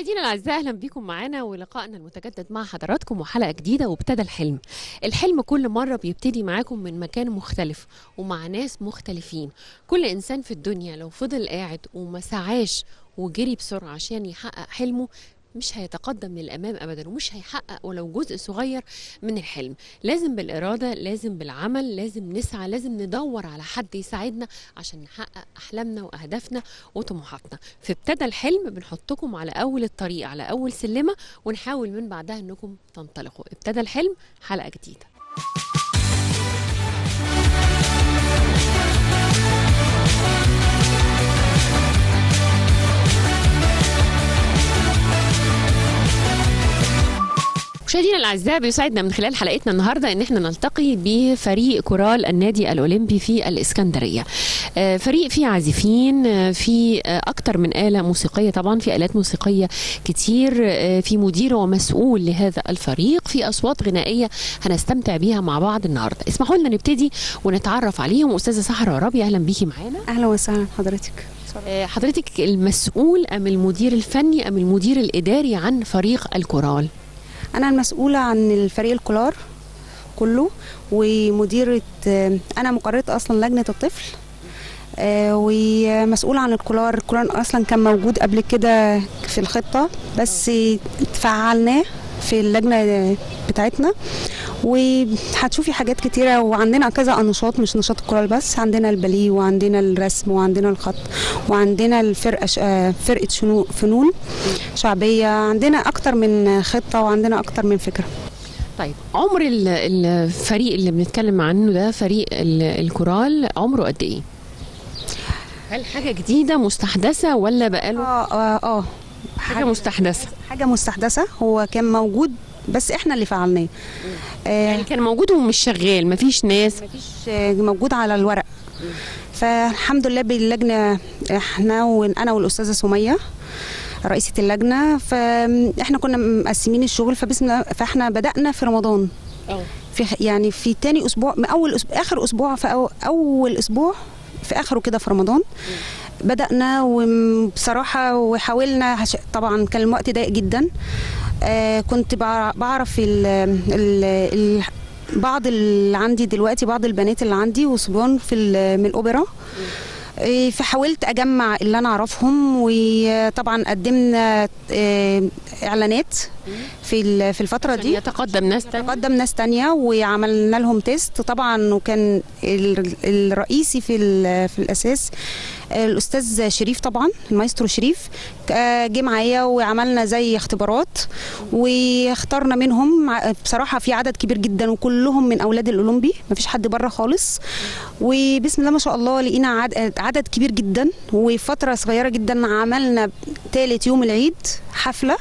مشاهدينا الاعزاء، اهلا بكم معانا ولقائنا المتجدد مع حضراتكم وحلقه جديدة وابتدى الحلم. الحلم كل مرة بيبتدي معاكم من مكان مختلف ومع ناس مختلفين. كل انسان في الدنيا لو فضل قاعد وما سعاش وجري بسرعة عشان يحقق حلمه مش هيتقدم للأمام أبدا، ومش هيحقق ولو جزء صغير من الحلم. لازم بالإرادة، لازم بالعمل، لازم نسعى، لازم ندور على حد يساعدنا عشان نحقق أحلامنا وأهدافنا وطموحاتنا. فابتدى الحلم بنحطكم على أول الطريق، على أول سلمة، ونحاول من بعدها أنكم تنطلقوا. ابتدى الحلم، حلقة جديدة. مشاهدينا الاعزاء، بيسعدنا من خلال حلقتنا النهارده ان احنا نلتقي بفريق كورال النادي الاولمبي في الاسكندرية. فريق فيه عازفين، في اكتر من آلة موسيقية، طبعا في آلات موسيقية كتير، في مدير ومسؤول لهذا الفريق، في اصوات غنائية هنستمتع بيها مع بعض النهارده. اسمحوا لنا نبتدي ونتعرف عليهم. استاذه سحر عرابي، اهلا بيكي معانا. اهلا وسهلا حضرتك. حضرتك المسؤول ام المدير الفني ام المدير الاداري عن فريق الكورال؟ أنا المسؤولة عن الفريق الكولار كله ومديرة، أنا مقررة أصلا لجنة الطفل ومسؤولة عن الكولار. الكولار أصلا كان موجود قبل كده في الخطة بس فعلناه في اللجنة بتاعتنا، وهتشوفي حاجات كتيرة، وعندنا كذا نشاط، مش نشاط الكورال بس، عندنا الباليه وعندنا الرسم وعندنا الخط وعندنا الفرقة، فرقة فنون شعبية، عندنا أكتر من خطة وعندنا أكتر من فكرة. طيب، عمر الفريق اللي بنتكلم عنه ده، فريق الكورال، عمره قد إيه؟ هل حاجة جديدة مستحدثة ولا بقاله؟ حاجة مستحدثة. حاجة مستحدثة، هو كان موجود بس احنا اللي فعلناه. يعني كان موجود ومش شغال، مفيش ناس، مفيش، موجود على الورق. فالحمد لله باللجنة احنا، وانا والاستاذة سمية رئيسة اللجنة، فاحنا كنا مقسمين الشغل، فبسم الله فاحنا بدأنا في رمضان. في يعني في تاني اسبوع، اول اسبوع، اخر اسبوع، في اول اسبوع في اخره كده في رمضان بدأنا، وبصراحة وحاولنا، طبعا كان الوقت ضيق جدا. كنت بعرف ال بعض اللي عندي دلوقتي، بعض البنات اللي عندي وصبيان في من الأوبرا، فحاولت أجمع اللي أنا أعرفهم، وطبعا قدمنا إعلانات في الفترة دي، يتقدم ناس تانية، تقدم ناس تانية، وعملنا لهم test طبعا. وكان الرئيسي في الأساس الأستاذ شريف، طبعا المايسترو شريف، جه معايا وعملنا زي اختبارات واخترنا منهم. بصراحة في عدد كبير جدا وكلهم من أولاد الأولمبي، مفيش حد بره خالص، وبسم الله ما شاء الله لقينا عدد كبير جدا، وفترة صغيرة جدا عملنا ثالث يوم العيد حفلة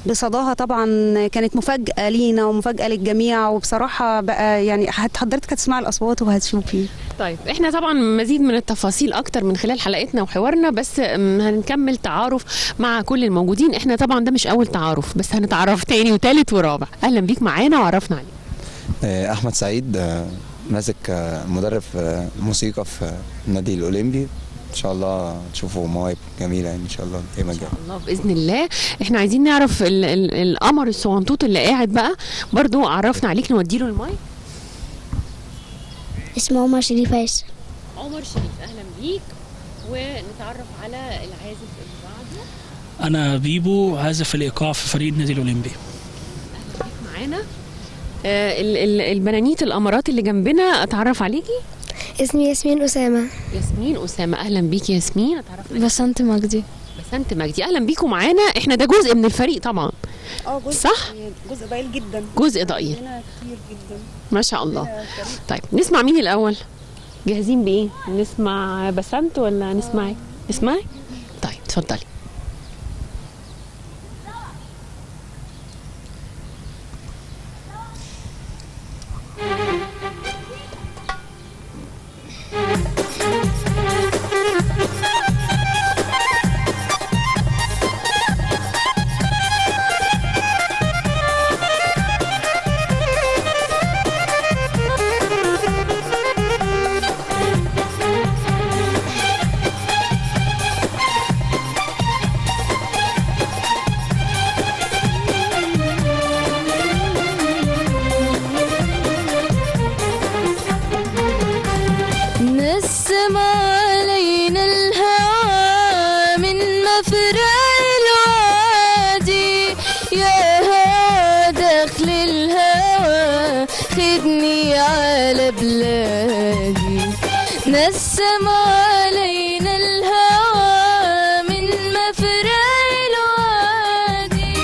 بصداها، طبعا كانت مفاجأة لينا ومفاجأة للجميع، وبصراحة بقى يعني حضرتك هتسمعي الأصوات وهتشوفي. طيب، احنا طبعا مزيد من التفاصيل اكتر من خلال حلقتنا وحوارنا، بس هنكمل تعارف مع كل الموجودين. احنا طبعا ده مش اول تعارف، بس هنتعرف تاني وتالت ورابع. اهلا بيك معانا وعرفنا عليك. احمد سعيد، ماسك مدرب موسيقى في النادي الاولمبي. ان شاء الله تشوفوا مواهب جميلة يعني ان شاء الله ان شاء الله باذن الله. احنا عايزين نعرف القمر الصغنطوط اللي قاعد بقى برضو، عرفنا عليك، نوديله المايك. اسمه عمر شريف. هاشم. عمر شريف، اهلا بيك. ونتعرف على العازف اللي بعده. انا بيبو، عازف الايقاع في فريق النادي الاولمبي. اهلا بيك معانا. البنانيت القمرات اللي جنبنا، اتعرف عليكي. اسمي ياسمين أسامة. ياسمين أسامة، أهلا بيكي ياسمين. أتعرف عليكي. بسنت مجدي. بسنت مجدي، أهلا بيكم معانا. احنا ده جزء من الفريق طبعا. جزء، صح؟ جزء ضئيل جدا. جزء ضئيل. كتير جدا. ما شاء الله. طيب، نسمع مين الأول؟ جاهزين بإيه؟ نسمع بسنت ولا نسمعي؟ نسمعي؟ طيب اتفضلي. مفرق الوادي، يا هوا داخل الهوى خدني على بلادي. نسم علينا الهوى من مفرق الوادي،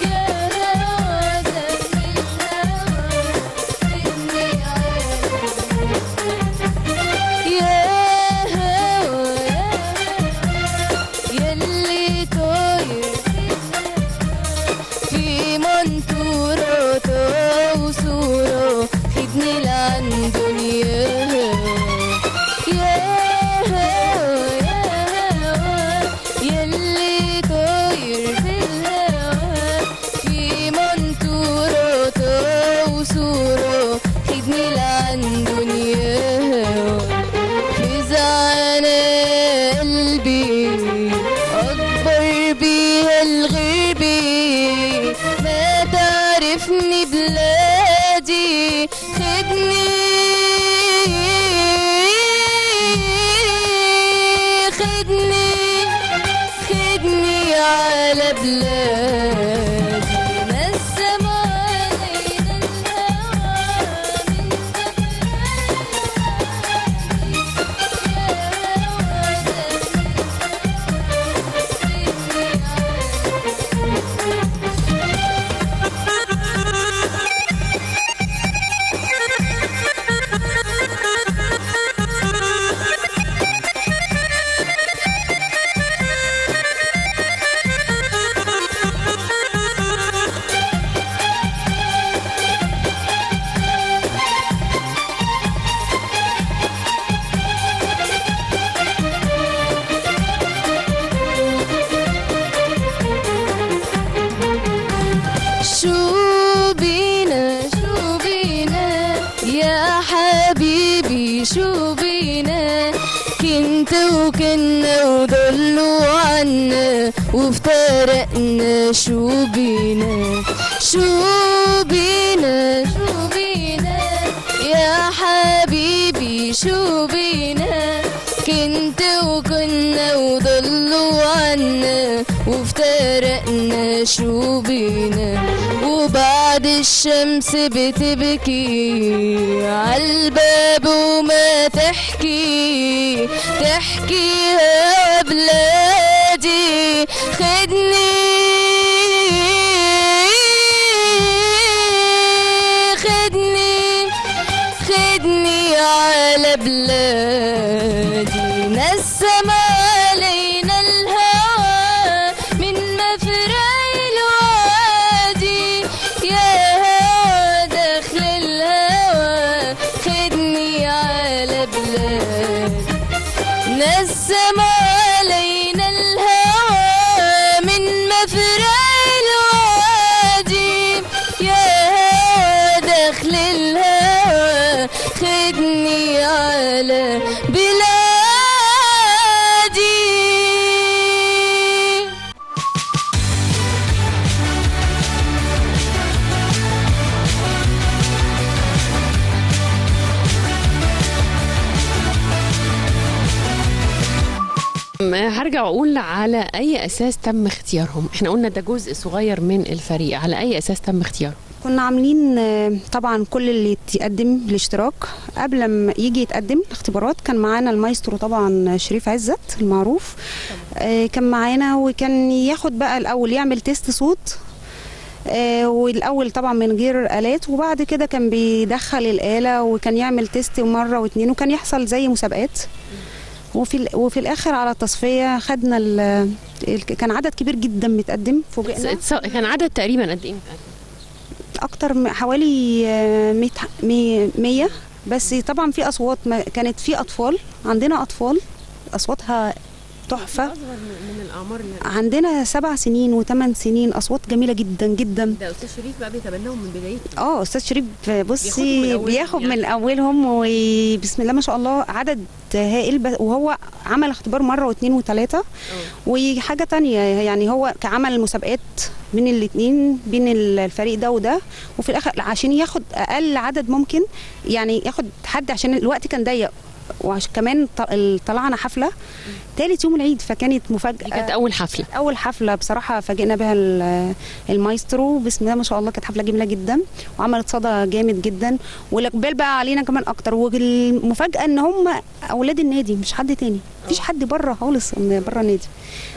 يا هوا داخل الهوى خدني على بلادي. يا هوا يلي طاير في منطورة وصورة خدني لعند دنيا. يا هوا يا هوا يلي طاير في الهوا في منطورة وصورة خدني لعند دنيا. في زعل قلبي أكبر بيها الغربي، ما تعرفني بلادي خدني خدني خدني على بلادي. نسم علينا الهوى من شو بينا شو بينا يا حبيبي شو بينا، كنت وكنا وضلوا عنا وافترقنا. شو بينا شو بينا شو بينا يا حبيبي شو بينا، كنت وكنا وضلوا عنا وافترقنا. شو بينا وبعد الشمس بتبكي عالباب وما تحكي تحكيها بلادي خدني خدني خدني على بلادي. نسم علينا الهوى من مفرق الوادي، يا هوا داخل الهوى خدني على بلادي. نسم علينا الهوى من مفرق الوادي، يا هوا داخل الهوى خدني على بلادي. هرجع اقول على اي اساس تم اختيارهم؟ احنا قلنا ده جزء صغير من الفريق، على اي اساس تم اختيارهم؟ كنا عاملين طبعا كل اللي يتقدم الاشتراك قبل ما يجي يتقدم الاختبارات كان معانا المايسترو طبعا شريف عزت المعروف، كان معانا وكان ياخد بقى الاول يعمل test صوت، والاول طبعا من غير آلات، وبعد كده كان بيدخل الآلة وكان يعمل test مرة واتنين، وكان يحصل زي مسابقات، وفي الاخر على التصفية خدنا كان عدد كبير جدا متقدم، فوجئنا كان عدد تقريبا قد ايه متقدم؟ اكتر حوالي 100، بس طبعا في اصوات كانت في اطفال، عندنا اطفال اصواتها تحفة، اصغر من الاعمار اللي عندنا 7 سنين و8 سنين، اصوات جميلة جدا جدا. ده استاذ شريف بقى بيتبناهم من بدايتهم. استاذ شريف بصي بياخد من اولهم، وبسم الله ما شاء الله عدد هائل، وهو عمل اختبار مرة واثنين وثلاثة. وحاجه تانية يعني هو كعمل مسابقات بين الاثنين، بين الفريق ده وده، وفي الاخر عشان ياخد اقل عدد ممكن، يعني ياخد حد عشان الوقت كان ضيق، وكمان طلعنا حفلة ثالث يوم العيد، فكانت مفاجاة. كانت اول حفلة. اول حفلة بصراحة فاجئنا بها المايسترو، بسم الله ما شاء الله، كانت حفلة جميلة جدا وعملت صدى جامد جدا، والاقبال بقى علينا كمان اكتر. والمفاجاه ان هم اولاد النادي مش حد تاني، مفيش حد بره خالص، بره النادي.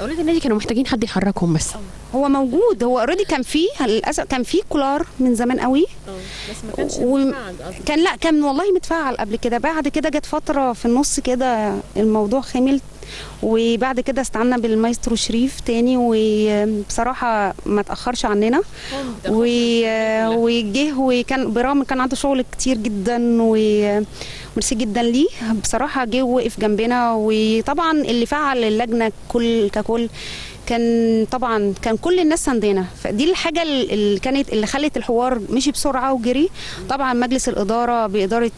اولاد النادي كانوا محتاجين حد يحركهم بس. هو موجود، هو already كان فيه، للاسف كان فيه كولار من زمان قوي، بس ما كانش متفعل. كان لا كان والله متفعل قبل كده. بعد كده جت فترة في النص كده الموضوع خمل، وبعد كده استعنا بالمايسترو شريف تاني، وبصراحة ما تاخرش عننا وجه، وكان برغم كان عنده شغل كتير جدا، وميرسي جدا ليه بصراحة، جه ووقف جنبنا. وطبعا اللي فعل اللجنة كل ككل كان طبعا كان كل الناس عندنا، فدي الحاجة اللي كانت اللي خلت الحوار مشي بسرعة وجري. طبعا مجلس الادارة بادارة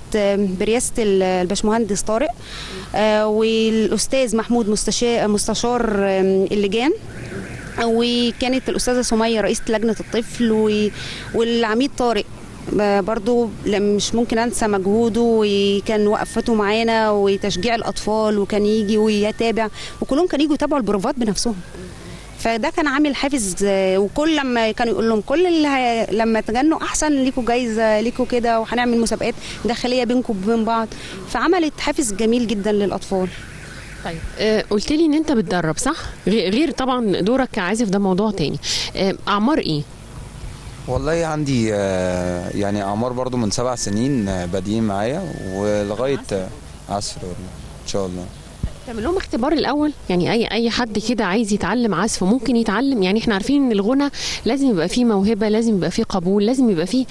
برئاسة الباشمهندس طارق، والاستاذ محمود مستشار اللجان، وكانت الاستاذة سميه رئيسه لجنة الطفل، والعميد طارق برضو مش ممكن انسى مجهوده، وكان وقفته معانا وتشجيع الاطفال، وكان يجي ويتابع، وكلهم كانوا يجوا يتابعوا البروفات بنفسهم، فده كان عامل حافز. وكل لما كانوا يقول لهم كل اللي لما تغنوا احسن ليكوا جايزة ليكوا كده، وهنعمل مسابقات داخلية بينكم وبين بعض، فعملت حافز جميل جدا للاطفال. طيب قلت لي ان انت بتدرب صح؟ غير طبعا دورك كعازف ده موضوع تاني. اعمار ايه؟ والله عندي يعني اعمار برضو من 7 سنين بادئين معايا ولغاية عصر ان شاء الله. تعمل لهم اختبار الاول؟ يعني اي حد كده عايز يتعلم عزف ممكن يتعلم؟ يعني احنا عارفين ان الغنى لازم يبقى فيه موهبة، لازم يبقى فيه قبول، لازم يبقى فيه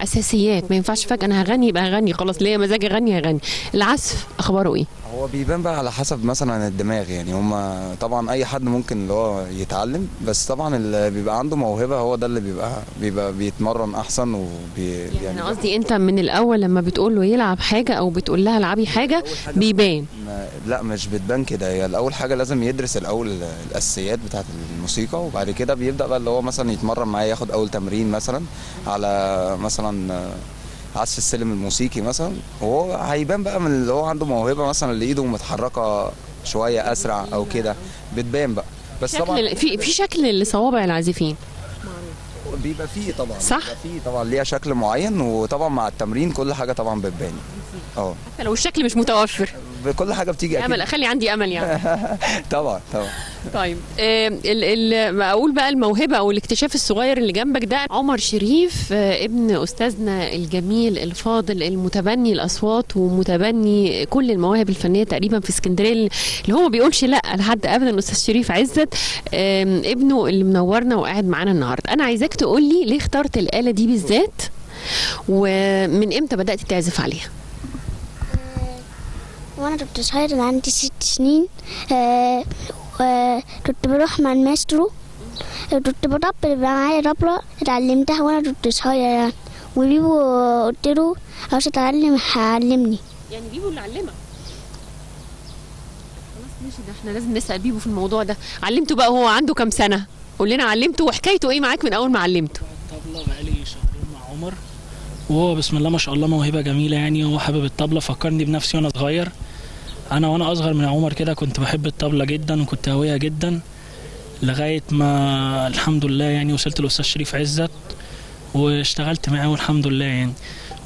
اساسيات، ما ينفعش فجاة انا هغني يبقى هغني خلاص، ليا مزاج اغني هغني. العزف اخباره ايه؟ هو بيبان بقى على حسب مثلا الدماغ، يعني هما طبعا اي حد ممكن اللي هو يتعلم، بس طبعا اللي بيبقى عنده موهبة هو ده اللي بيبقى بيتمرن احسن. وبي يعني انا قصدي انت من الاول لما بتقول له يلعب حاجة او بتقول لها العبي حاجة بيبان؟ لا مش بتبان كده، هي الاول حاجة لازم يدرس الاول الاساسيات بتاعه الموسيقى، وبعد كده بيبدا بقى اللي هو مثلا يتمرن معايا، ياخد اول تمرين مثلا على مثلا عزف السلم الموسيقي مثلا، وهو هيبان بقى من اللي هو عنده موهبة مثلا، اللي ايده متحركة شوية اسرع او كده بتبان بقى. بس طبعا في شكل لصوابع العازفين بيبقى فيه طبعا، صح؟ بيبقى فيه طبعا ليها شكل معين، وطبعا مع التمرين كل حاجة طبعا بتبان. حتى لو الشكل مش متوفر كل حاجة بتيجي اكيد. امل، اخلي عندي امل يعني. طبعا طبعا. طيب اقول بقى الموهبة او الاكتشاف الصغير اللي جنبك ده، عمر شريف ابن استاذنا الجميل الفاضل المتبني الاصوات ومتبني كل المواهب الفنية تقريبا في اسكندرية، اللي هو ما بيقولش لا لحد ابدا، الاستاذ شريف عزت ابنه اللي منورنا وقاعد معانا النهارده. انا عايزاك تقول لي ليه اخترت الاله دي بالذات، ومن امتى بدات تعزف عليها؟ وانا كنت صغير، انا عندي 6 سنين، كنت بروح مع الماسترو، كنت بطبل، بقى معايا طبلة اتعلمتها وانا كنت صغير يعني، وبيبو قلت له عاوز اتعلم هعلمني. يعني بيبو اللي علمك؟ خلاص ماشي، ده احنا لازم نسأل بيبو في الموضوع ده. علمته بقى وهو عنده كام سنة؟ قول لنا علمته وحكايته ايه معاك من اول ما علمته؟ الطبلة بقالي شهرين مع عمر، وهو بسم الله ما شاء الله موهبة جميلة يعني، هو حابب الطبلة. فكرني بنفسي وانا صغير، انا وانا اصغر من عمر كده كنت بحب الطبلة جدا وكنت هاويها جدا، لغاية ما الحمد لله يعني وصلت للاستاذ شريف عزت واشتغلت معاه والحمد لله يعني.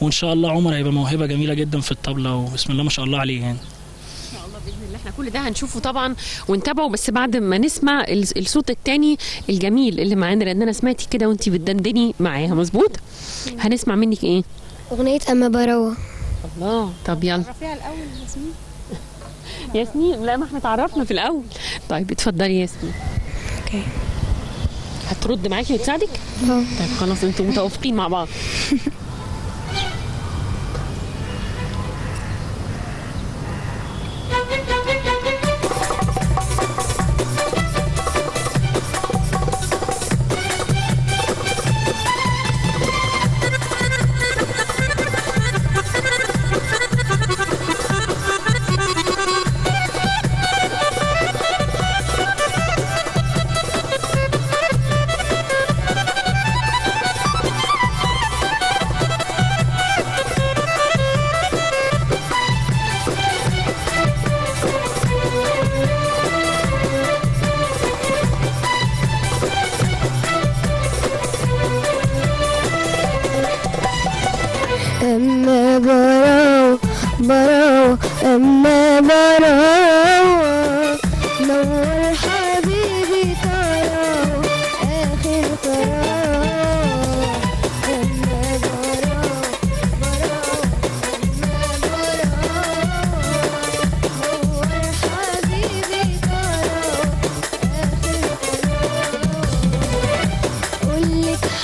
وان شاء الله عمر هيبقى موهبة جميلة جدا في الطبلة، وبسم الله ما شاء الله عليه يعني. ان شاء الله باذن الله احنا كل ده هنشوفه طبعا ونتابعه، بس بعد ما نسمع الصوت الثاني الجميل اللي معانا، لان انا سمعتي كده وانت بتدندني معاها مظبوط. هنسمع منك ايه؟ اغنية اما بروه. الله، طب يلا عرفيها الاول ياسمين. ياسمين، لا ما احنا اتعرفنا في الاول. طيب اتفضلي يا ياسمين. okay، هترد معاكي وتساعدك؟ طيب خلاص انتوا متوافقين مع بعض.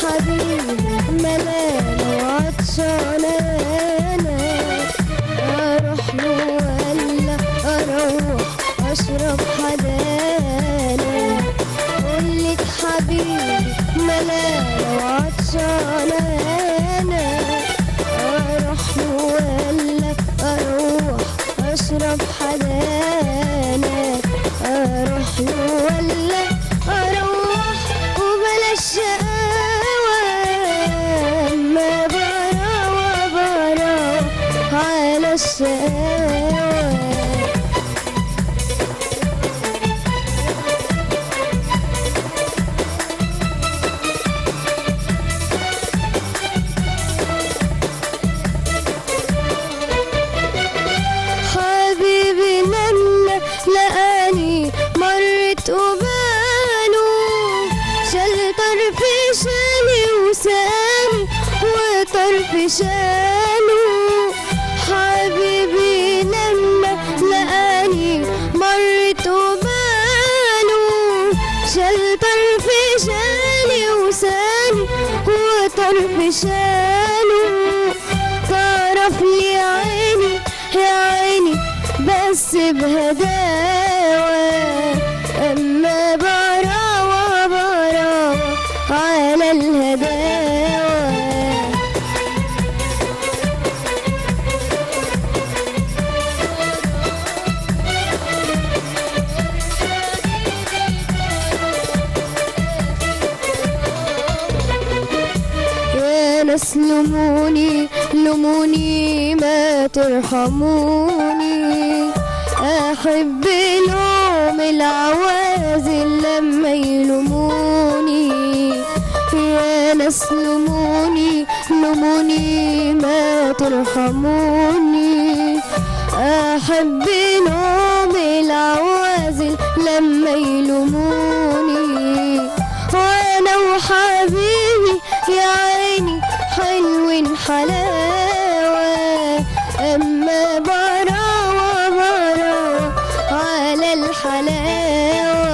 حبيبي ملان وعطشانة أنا، أروح له ولا أروح أشرب حدانا؟ قولك حبيبي ملان وعطشانة أنا، أروح له ولا أروح أشرب حدانا؟ أروح له ولا أروح وبلاش شقاوة، أما براوة براوة على الشقاوة. حبيبي لما لقاني مرت قباله، شال طرف شالي وسقاني وطرف شاله. حبيبي لما لقاني مرت قباله، شال طرف شالي وسقاني وطرف شاله. طرف لي عيني يا عيني بس بهداوة، أما براوة براوة على الهداوة. يا ناس لوموني لوموني ما ترحموني، أحب لوم العوازل لما يلوموني. يا ناس لوموني لوموني ما ترحموني، أحب لوم العوازل لما يلوموني. وأنا وحبيبي يا عيني حلوين حلاوة، أما براوة براوة على الحلاوة.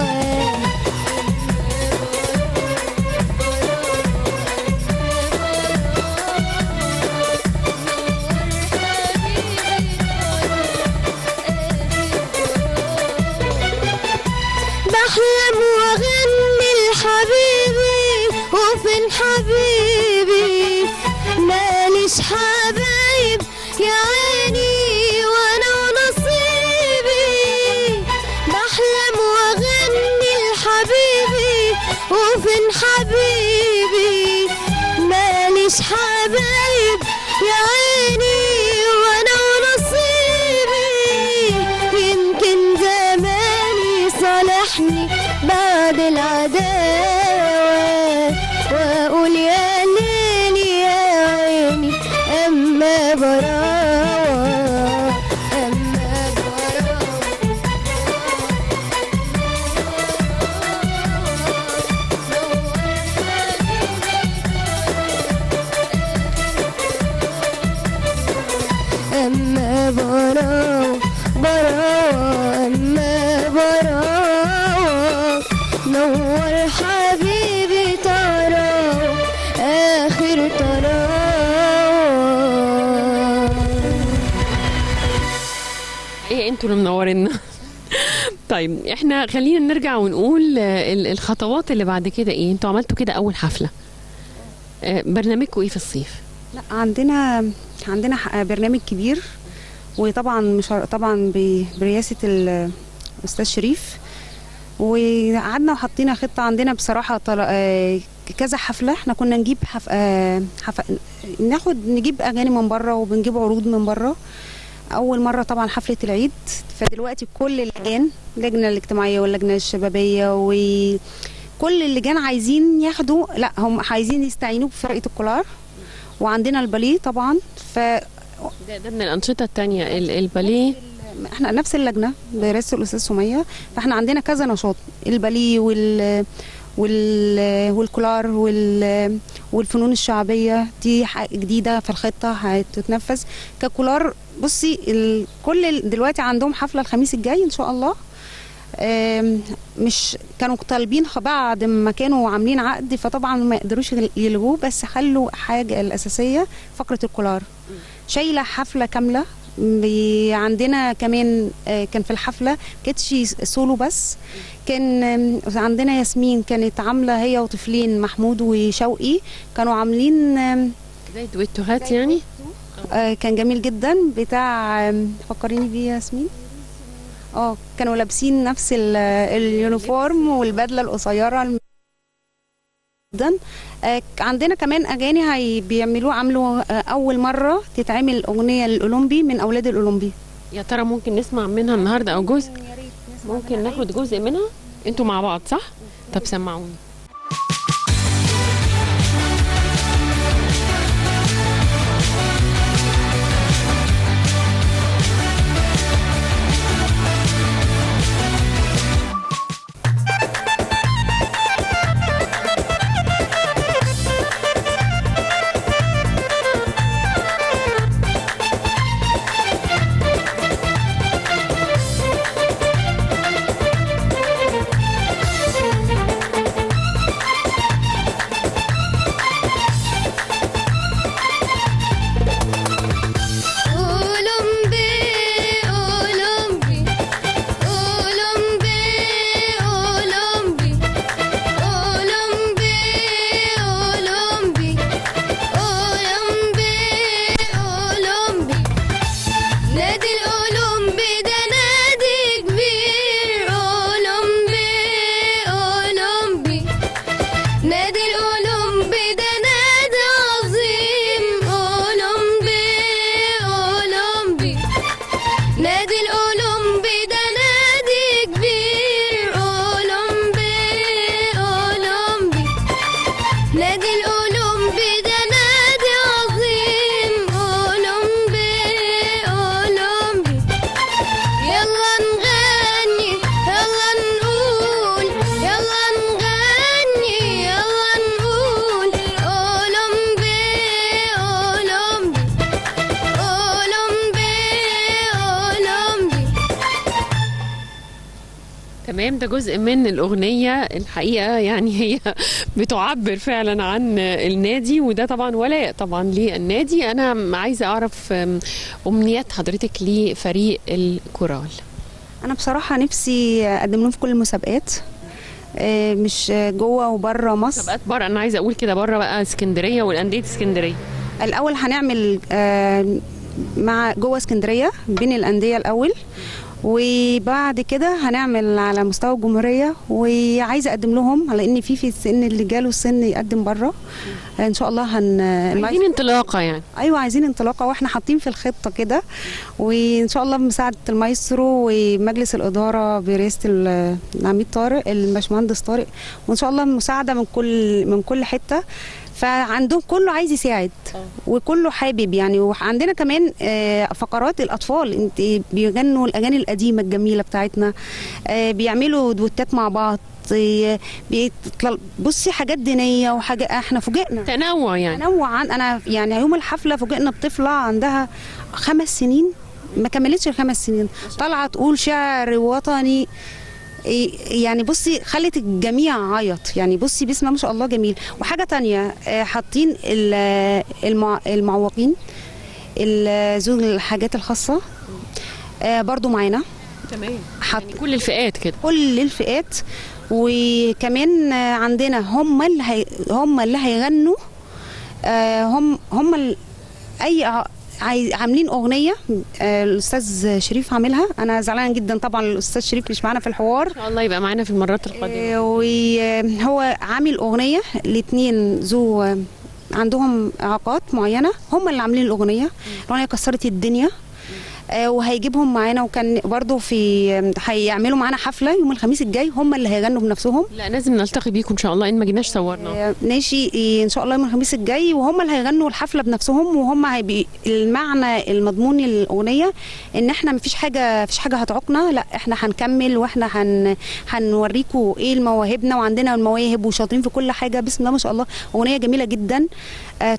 بحلم وأغني لحبيبي وفين حبيبي، ماليش حبايب يا عيني وانا ونصيبي. بحلم واغني لحبيبي وفين حبيبي، ماليش حبايب يا عيني وانا ونصيبي. يمكن زماني صالحني بعد العداوة، واقول يا ليلي يا عيني أما براوة أما براوة. أما براوة براوة أما براوة، نور حبيبي تراوة آخر تراوة. ايه انتوا اللي منورينا. طيب احنا خلينا نرجع ونقول الخطوات اللي بعد كده ايه. انتوا عملتوا كده اول حفلة، برنامجكم ايه في الصيف؟ لا عندنا برنامج كبير، وطبعا مش طبعا برئاسة الاستاذ شريف، وقعدنا وحطينا خطه. عندنا بصراحة كذا حفلة، احنا كنا نجيب نجيب اغاني من بره وبنجيب عروض من بره. اول مرة طبعا حفلة العيد، فدلوقتي كل اللجان، اللجنة الاجتماعية واللجنة الشبابية وكل اللجان عايزين ياخدوا، لا هم عايزين يستعينوا بفرقة الكولار، وعندنا الباليه طبعا. ف ده من الانشطة الثانية الباليه. احنا نفس اللجنة برئاسة الاستاذ سميه، فاحنا عندنا كذا نشاط، الباليه والكولار والفنون الشعبية، دي جديدة في الخطة هتتنفذ ككولار. بصي كل دلوقتي عندهم حفلة الخميس الجاي ان شاء الله، مش كانوا طالبين بعد ما كانوا عاملين عقد، فطبعا ما يقدروش يلغوه، بس خلوا حاجة الاساسية فقره الكولار شايله حفلة كاملة. عندنا كمان كان في الحفلة كانتش سولو بس، كان عندنا ياسمين كانت عامله هي وطفلين محمود وشوقي، كانوا عاملين زي دويتوهات يعني، كان جميل جدا بتاع فكريني بيه ياسمين. كانوا لابسين نفس ال uniform والبدله القصيرة جدا. عندنا كمان اغاني بيعملوه، عملوا اول مرة تتعمل اغنية للاولمبي من اولاد الاولمبي. يا ترى ممكن نسمع منها النهارده او جزء؟ ممكن ناخد جزء منها انتوا مع بعض صح؟ طب سمعوني. تمام، ده جزء من الأغنية الحقيقة، يعني هي بتعبر فعلا عن النادي، وده طبعا ولاء طبعا للنادي. أنا عايزة أعرف أمنيات حضرتك لفريق الكورال. أنا بصراحة نفسي أقدم لهم في كل المسابقات، مش جوه وبره مصر. مسابقات بره، أنا عايزة أقول كده بره بقى، اسكندرية والأندية اسكندرية. الأول هنعمل مع جوه اسكندرية بين الأندية الأول، وبعد كده هنعمل على مستوى الجمهورية. وعايزه اقدم لهم، لان في السن اللي جاله السن يقدم بره ان شاء الله. عايزين انطلاقة يعني. ايوه عايزين انطلاقة، واحنا حاطين في الخطة كده، وان شاء الله بمساعدة المايسترو ومجلس الادارة برئاسة العميد طارق الباشمهندس طارق، وان شاء الله مساعدة من كل حتة. فعندهم كله عايز يساعد وكله حابب يعني. وعندنا كمان فقرات الاطفال، انت بيغنوا الاغاني القديمة الجميلة بتاعتنا، بيعملوا دوتات مع بعض، بصي حاجات دينية وحاجه، احنا فوجئنا تنوع يعني، تنوع. انا يعني يوم الحفلة فوجئنا بطفله عندها 5 سنين، ما كملتش ال5 سنين، طالعه تقول شعر وطني يعني. بصي خلت الجميع عيط يعني، بصي بسم الله ما شاء الله جميل. وحاجه تانية، حاطين المعوقين ذو الحاجات الخاصة برضو معانا. تمام، يعني كل الفئات كده، كل الفئات. وكمان عندنا هم اللي هيغنوا، هم اي عاملين اغنية الاستاذ شريف عاملها. انا زعلانة جدا طبعا الاستاذ شريف مش معانا في الحوار، ان شاء الله يبقى معانا في المرات القادمة. وهو عامل اغنية الاثنين ذو عندهم اعاقات معينة، هم اللي عاملين الاغنية. الاغنية كسرت الدنيا، وهيجيبهم معانا. وكان برضو في هيعملوا معانا حفلة يوم الخميس الجاي، هم اللي هيغنوا بنفسهم. لا لازم نلتقي بيكم ان شاء الله، ان ما جيناش صورنا. ماشي ان شاء الله يوم الخميس الجاي، وهم اللي هيغنوا الحفلة بنفسهم. وهم هيبقى المعنى المضمون الاغنية ان احنا مفيش حاجة، مفيش حاجة هتعوقنا، لا احنا هنكمل، واحنا هنوريكم ايه مواهبنا، وعندنا المواهب وشاطرين في كل حاجة بسم الله ما شاء الله. اغنية جميلة جدا،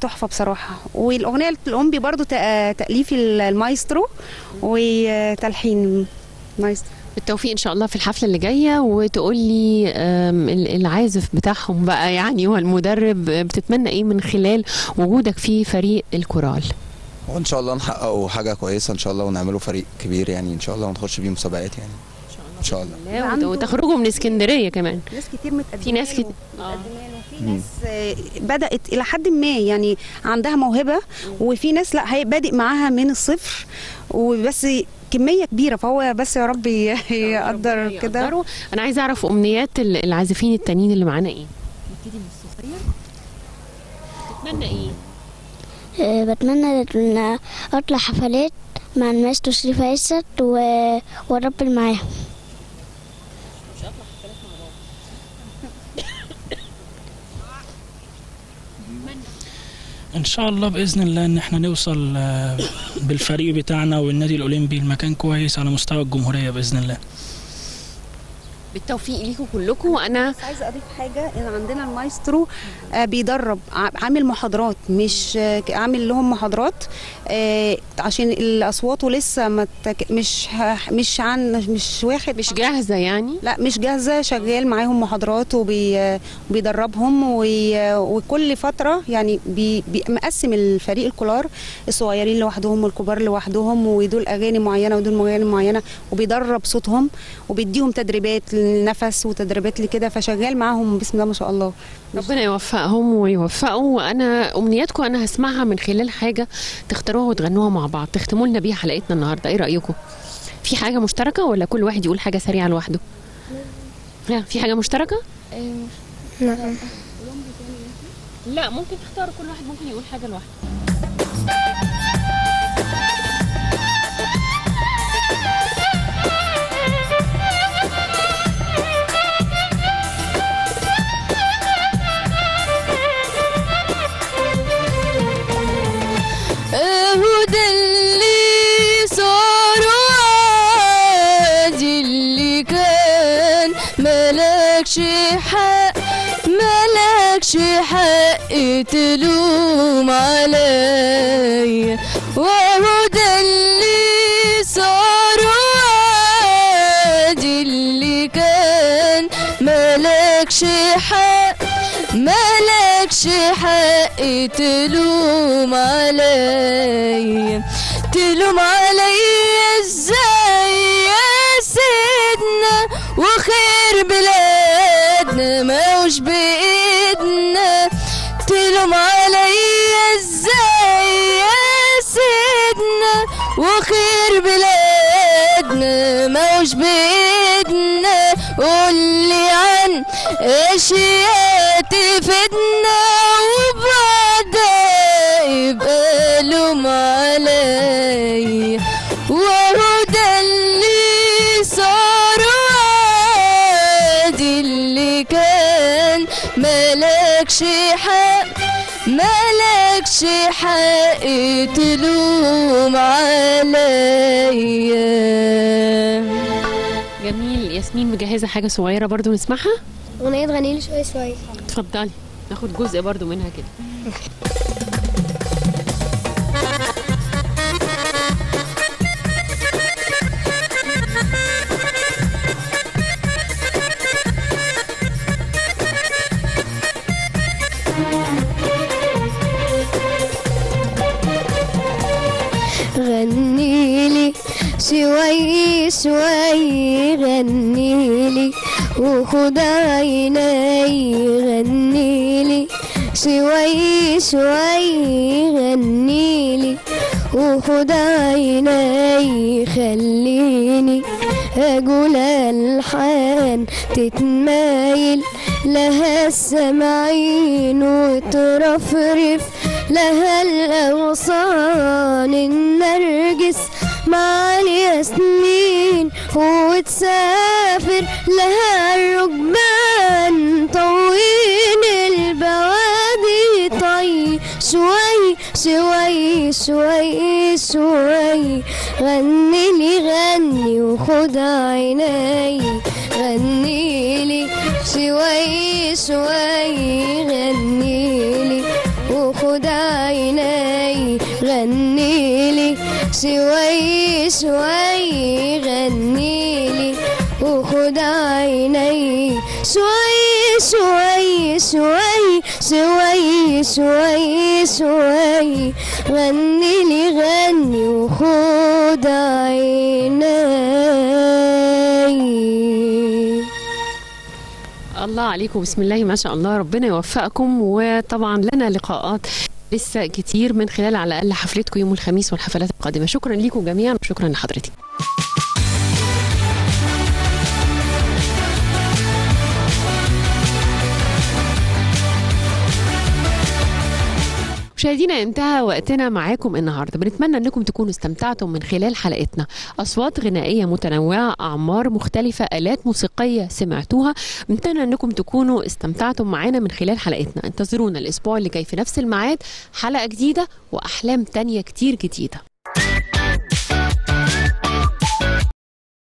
تحفة بصراحة. والاغنية الأولمبي برضو تاليف المايسترو وتلحين مايسترو. بالتوفيق ان شاء الله في الحفلة اللي جاية. وتقول لي العازف بتاعهم بقى يعني والمدرب، بتتمنى ايه من خلال وجودك في فريق الكورال؟ وان شاء الله نحققوا حاجة كويسة ان شاء الله، ونعملوا فريق كبير يعني ان شاء الله، ونخش بيه مسابقات يعني ان شاء الله. وتخرجوا من اسكندرية كمان. ناس كتير متقدمة، في ناس كتير، في ناس بدات الى حد ما يعني عندها موهبة، وفي ناس لا هي بادئ معاها من الصفر وبس كمية كبيرة، فهو بس يا رب يقدر كده. انا عايزه اعرف امنيات العازفين التانيين اللي معانا ايه؟ نبتدي من الصغير. تتمنى ايه؟ بتمنى ان اطلع حفلات مع الماستر شريف عزت واربي معاهم. مش هطلع حفلات مع بابا. ان شاء الله باذن الله ان احنا نوصل بالفريق بتاعنا والنادي الاولمبي لمكان كويس على مستوى الجمهورية باذن الله. بالتوفيق ليكم كلكم. وانا عايزه اضيف حاجة، ان عندنا المايسترو بيدرب، عامل محاضرات، مش عامل لهم محاضرات عشان الاصوات ولسه ما مش مش عن مش واحد مش جاهزة يعني، لا مش جاهزة، شغال معاهم محاضرات وبيدربهم وكل فترة يعني مقسم الفريق الكولار، الصغيرين لوحدهم والكبار لوحدهم، ودول اغاني معينة ودول اغاني معينة، وبيدرب صوتهم وبيديهم تدريبات للنفس وتدريبات لكده، فشغال معاهم بسم الله ما شاء الله. ربنا يوفقهم ويوفقوا. وانا امنياتكم انا هسمعها من خلال حاجة تختاروها وتغنوها مع بعض، تختموا لنا بيها حلقتنا النهارده، ايه رايكم؟ في حاجة مشتركة ولا كل واحد يقول حاجة سريعة لوحده؟ ها، في حاجة مشتركة؟ نعم. لا ممكن تختاروا، كل واحد ممكن يقول حاجة لوحده. حق مالكش حق تلوم عليا، وهو ده اللي صار وعادي اللي كان، مالكش حق مالكش حق تلوم عليا، تلوم عليا ازاي يا سيدنا، وخير بلادنا ماهوش بإيدنا، تلوم عليا ازاي يا سيدنا، وخير بلادنا ماهوش بإيدنا، قولي عن اشياء تفيدنا، وبعدها يبقى لوم عليا، وهو ده اللي صار وعادي اللي كان، مالكش حق مالكش حق تلوم عليا. جميل. ياسمين مجهزة حاجة صغيرة برضو نسمعها؟ أغنية غنيلي شوية شوية. اتفضلي ناخد جزء برضو منها كده. غنيلي شوي شوي، غنيلي وخد عيني، غنيلي شوي شوي، غنيلي وخد عيني، خليني أقول ألحان تتمايل لها السمعين، وترفرف لها الأغصان، النرجس مع الياسمين، وتسافر لها الركبان، طويل البوادي طي شوي شوي شوي شوي، غني لي غني وخد عيني، غني لي شوي شوي، غني لي وخد عيني، غني لي شوي شوي، غني لي عيني. شوي شوي شوي شوي شوي شوي غني لي غني وخد عيني. الله عليكم، بسم الله ما شاء الله، ربنا يوفقكم. وطبعا لنا لقاءات لسه كتير من خلال على الأقل حفلتكم يوم الخميس والحفلات القادمة. شكرا لكم جميعا وشكرا لحضرتك. مشاهدينا انتهى وقتنا معاكم النهارده، بنتمنى انكم تكونوا استمتعتم من خلال حلقتنا. اصوات غنائية متنوعة، اعمار مختلفة، الات موسيقية سمعتوها. بنتمنى انكم تكونوا استمتعتم معانا من خلال حلقتنا. انتظرونا الاسبوع اللي جاي في نفس الميعاد، حلقة جديدة واحلام تانية كتير جديدة.